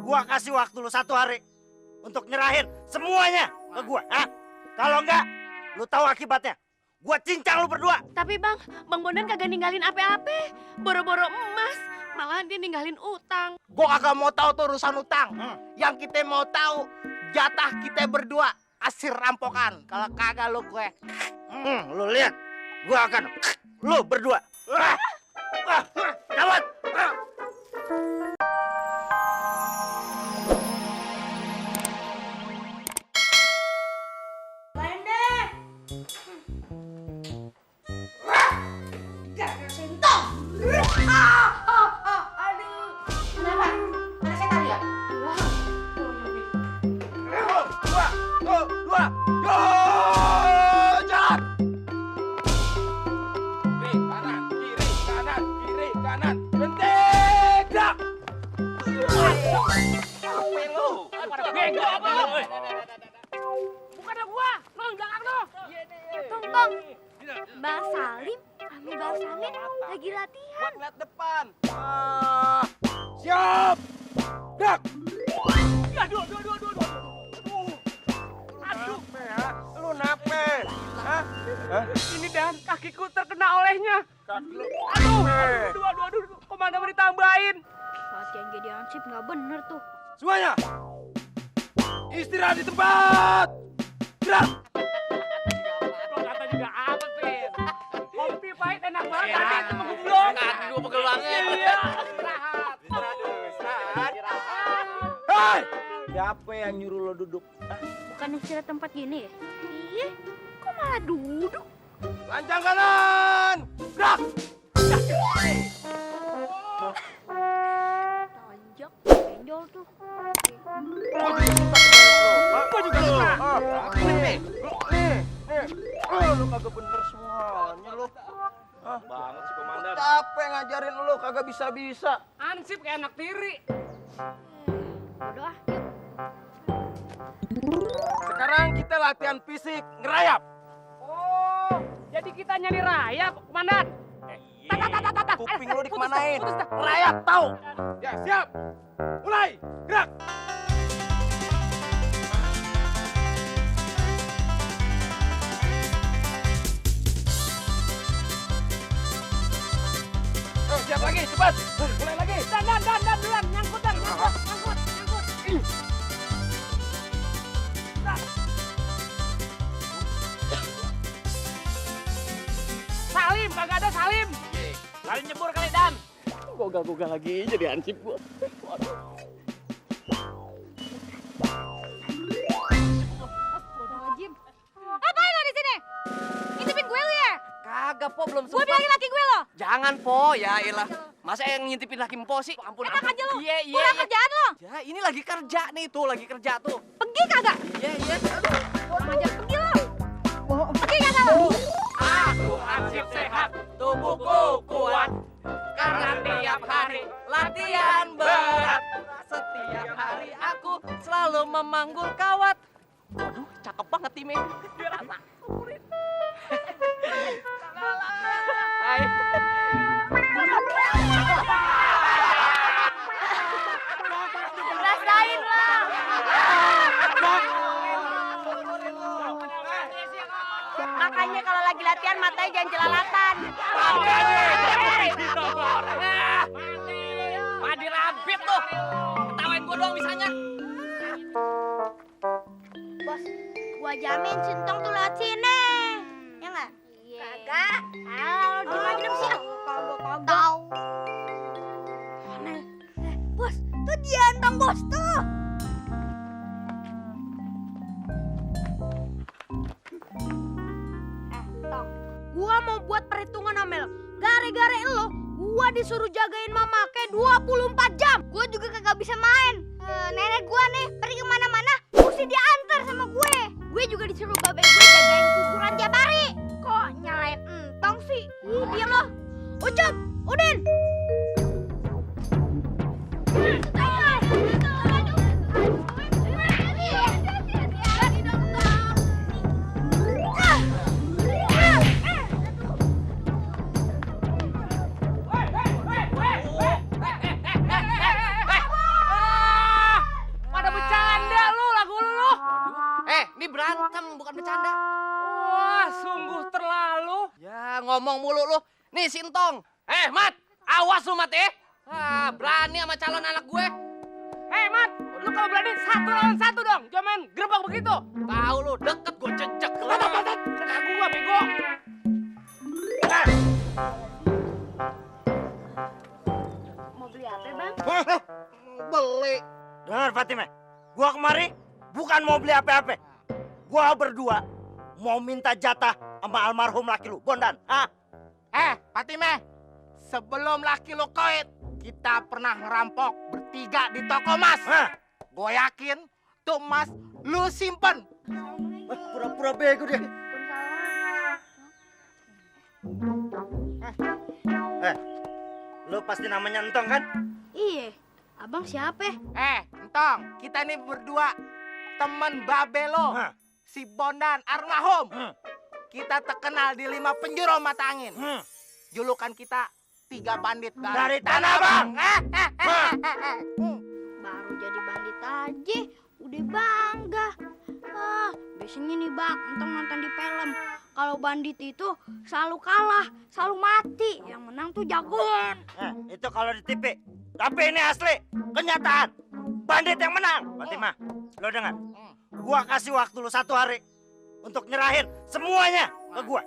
Gua kasih waktu lu 1 hari untuk nyerahin semuanya ke gua. Kalau enggak, lu tahu akibatnya. Gua cincang lu berdua. Tapi Bang Bondan kagak ninggalin apa-apa. Boro-boro emas, malahan dia ninggalin utang. Gua kagak mau tahu tuh urusan utang. Yang kita mau tahu jatah kita berdua hasil rampokan. Kalau kagak lu gue. Lu lihat, gua akan lu berdua. Gawat. Bang Salim, Ami Bang Samin lagi latihan. Lihat depan. Siap. Dak. Aduh. Lu nape? Ini Dan, kakiku terkena olehnya. Kaki lu. Aduh. Komandan mau ditambahin. Latihan jadi ansip nggak bener tuh. Semuanya. Istirahat di tempat. Gerak. Kata juga apa, Pin? Kopi pahit enak banget, tadi itu menggublok. Kaki gua pegel banget. Iya. Hei! Siapa yang nyuruh lo duduk? Bukan istirahat tempat gini ya? Iya, kok malah duduk? Lancang kanan. Gerak. Tanjak, benjol tuh. Gua juga suka. Nih. Lu kagak bener semuanya lu. Banget sih komandan. Capek ngajarin lu kagak bisa-bisa. Ansip kayak anak tiri. Udah, Sekarang kita latihan fisik ngerayap. Oh, jadi kita nyari raya, Komandan. Kuping lu dikemanain? Ngerayap tahu? Ya siap. Mulai. Gerak. Siap lagi, cepat. Mulai lagi. Dan, duluan. Nyangkut. Salim, kagak ada Salim. Kali nyebur kali Dan. Gogal lagi jadi ansip gua. Jim. Ngapain lo di sini? Ngintipin gue lu ya? Kagak po, belum Gue sempat. bilangin laki gue lo. Jangan po, ya elah. Masa yang ngintipin laki po sih? Ampun. Enak aja lo. Iya. Kurang kerjaan lo. Ya ini lagi kerja nih tuh, lagi kerja tuh. Pergi kagak? Iya. Kurang ajar, pergi lo. Pergi kagak lo? Aku ansip sehat, tubuhku kuat. Karena tiap hari latihan berat. Setiap hari aku selalu memanggul kawat. Waduh, cakep banget timnya. Hai. Rasain lah. Makanya kalau lagi latihan matanya jangan jelalatan. Padi rabit tuh. Ketawain gua doang bisanya. Bos, gua jamin Sintong tuh lewat sini. Ya nggak? Kagak. Di mana di sini? Kagak. Tahu. Bos, tuh dia Antong bos tuh. Tong, gua mau buat perhitungan Amel. Gara-gara lo, gua disuruh jagain mama kayak 24 jam. Gua juga kagak bisa main. Nenek gua nih pergi kemana-mana, mesti diantar sama gue. Gue juga disuruh babe gue jagain kuburan tiap hari. Kok nyalain Entong sih? Diam lo. Ucup, Udin. ngomong mulu lu. Nih Sintong. Mat, awas lu Mat ya. Berani sama calon anak gue. Mat, lu kalau berani 1 lawan 1 dong. Jangan main gerbang begitu. Tahu lu, deket gue cecek. Kena gua bego. Mau beli apa, Bang? Beli. Dengar Fatima, gua kemari bukan mau beli apa-apa. Gua berdua mau minta jatah sama almarhum laki lu, Bondan. Fatime, sebelum laki lo koit, kita pernah ngerampok bertiga di toko emas. Gue yakin tuh emas lu simpen. Pura-pura bego dia. Lu pasti namanya Entong kan? Iya, abang siapa? Entong, kita ini berdua temen babe lo, si Bondan almarhum. Kita terkenal di 5 penjuru mata angin. Julukan kita 3 bandit Dari Tanah Abang. Baru jadi bandit aja, udah bangga. Biasanya nih Bang, Entong nonton di film. Kalau bandit itu selalu kalah, selalu mati. Yang menang tuh jagoan. Itu kalau di TV. Tapi ini asli, kenyataan. Bandit yang menang. Fatima, lo dengar? Gua kasih waktu lu 1 hari untuk nyerahin semuanya ke gua.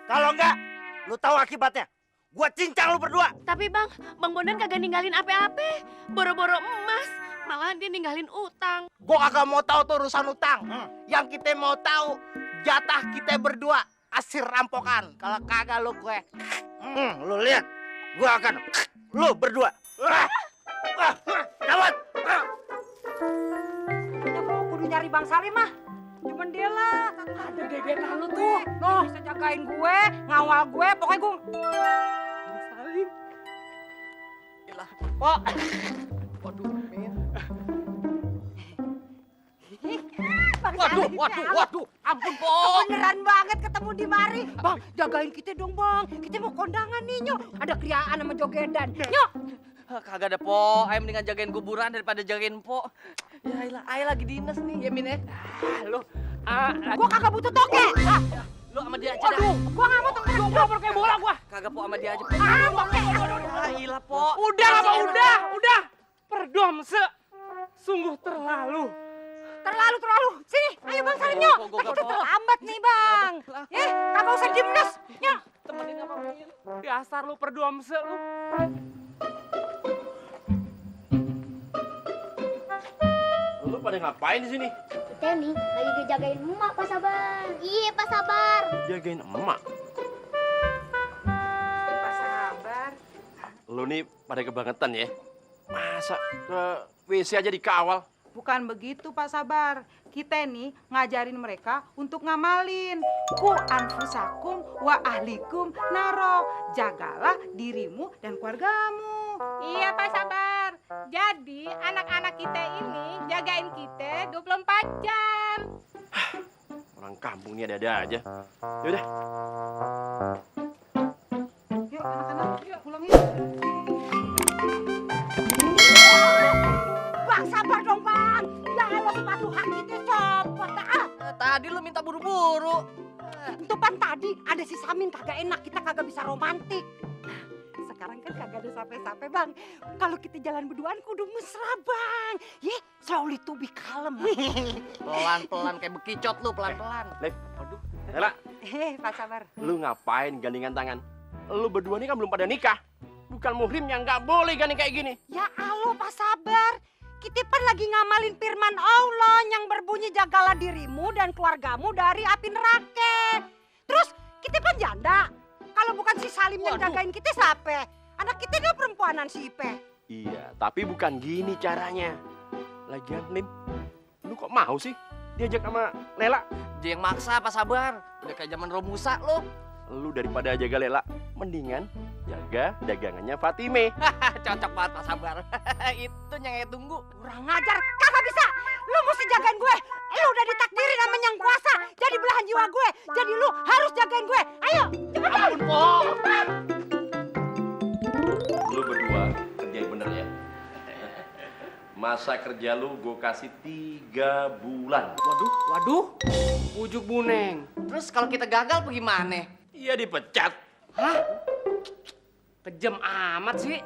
Kalau enggak, lu tahu akibatnya. Gua cincang lu berdua. Tapi Bang Bondan kagak ninggalin apa-apa. Boro-boro emas, malahan dia ninggalin utang. Gue kagak mau tahu tuh urusan utang. Yang kita mau tahu jatah kita berdua hasil rampokan. Kalau kagak lu gue. Lu lihat, gua akan lu berdua. Gawat. Kenapa kudu nyari Bang Salim mah? Cuman dia lah. Ada gebetan lu tuh. Noh, Bisa jagain gue, ngawal gue, pokoknya gue. Salim. Pok. Waduh, men. Waduh. Ampun, Pok. Beneran banget ketemu di mari. Bang, jagain kita dong Bang. Kita mau kondangan nih Nyok. Ada kriaan sama jogedan. Nyok. Kagak ada, Po. Ayo mendingan jagain kuburan daripada jagain Po. Ya ilah, ayo lagi dinas nih, ya Min ya. Lu. Gue kagak butuh toke. Lu sama dia aja dah. Waduh, Gue gak mau toke. gua kayak bola gua. Kagak Po sama dia aja. Toke. Ilah, Po. Udah, udah. Perdomse. Sungguh terlalu. Terlalu. Sini, ayo Bang Salim Nyok. Gua Itu terlambat nih Bang. Kagak usah gimnas. Nyok. temenin sama Min. Dasar lu perdomse lu. Lu pada ngapain di sini? Kita nih lagi ngejagain emak Pak Sabar. Iya Pak Sabar. Jagain emak. Pak Sabar. Lu nih pada kebangetan ya. Masa ke WC aja dikawal? Bukan begitu Pak Sabar. Kita nih ngajarin mereka untuk ngamalin. Ku anfusakum wa ahlikum naro. Jagalah dirimu dan keluargamu. Iya Pak Sabar. Jadi anak-anak kita ini jagain kita 24 jam. Orang kampung ini ada-ada aja. Yaudah. Yuk anak-anak, yuk pulang yuk. Bang sabar dong Bang. Ya Allah sepatu hak kita copot. Tadi lu minta buru-buru. Itu pan tadi ada si Samin kagak enak, kita kagak bisa romantik. Sekarang kan kagak ada sape-sape Bang. Kalau kita jalan berduaan kudu mesra Bang. Slowly to be calm. Pelan-pelan kayak bekicot lu, pelan-pelan. Lev, Lela, Pak Sabar. lu ngapain gandengan tangan? Lu berdua nih kan belum pada nikah. Bukan muhrim yang nggak boleh gandeng kayak gini. Ya Allah Pak Sabar. Kita pan lagi ngamalin firman Allah yang berbunyi jagalah dirimu dan keluargamu dari api neraka. Terus kita pan janda. Kalau bukan si Salim yang jagain kita siapa? Anak kita dia perempuanan si Ipe. Iya, tapi bukan gini caranya. Lagian Lim, lu kok mau sih diajak sama Lela? Dia yang maksa, Pak Sabar. Udah kayak zaman Romusa lo. Lu daripada jaga Lela, mendingan jaga dagangannya Fatime. Cocok banget, Pak Sabar. Itu yang saya tunggu. Kurang ngajar, kagak bisa. Lu mesti jagain gue. Lu udah ditakdirin sama yang kuasa. Jadi belahan jiwa gue. Jadi lu harus jagain gue. Ayo, cepetan. Ampun, Po. Lu berdua kerja yang bener ya. Masa kerja lu gue kasih 3 bulan. Waduh. Ujuk buneng. Terus kalau kita gagal bagaimana? Iya dipecat. Hah? Kejam amat sih.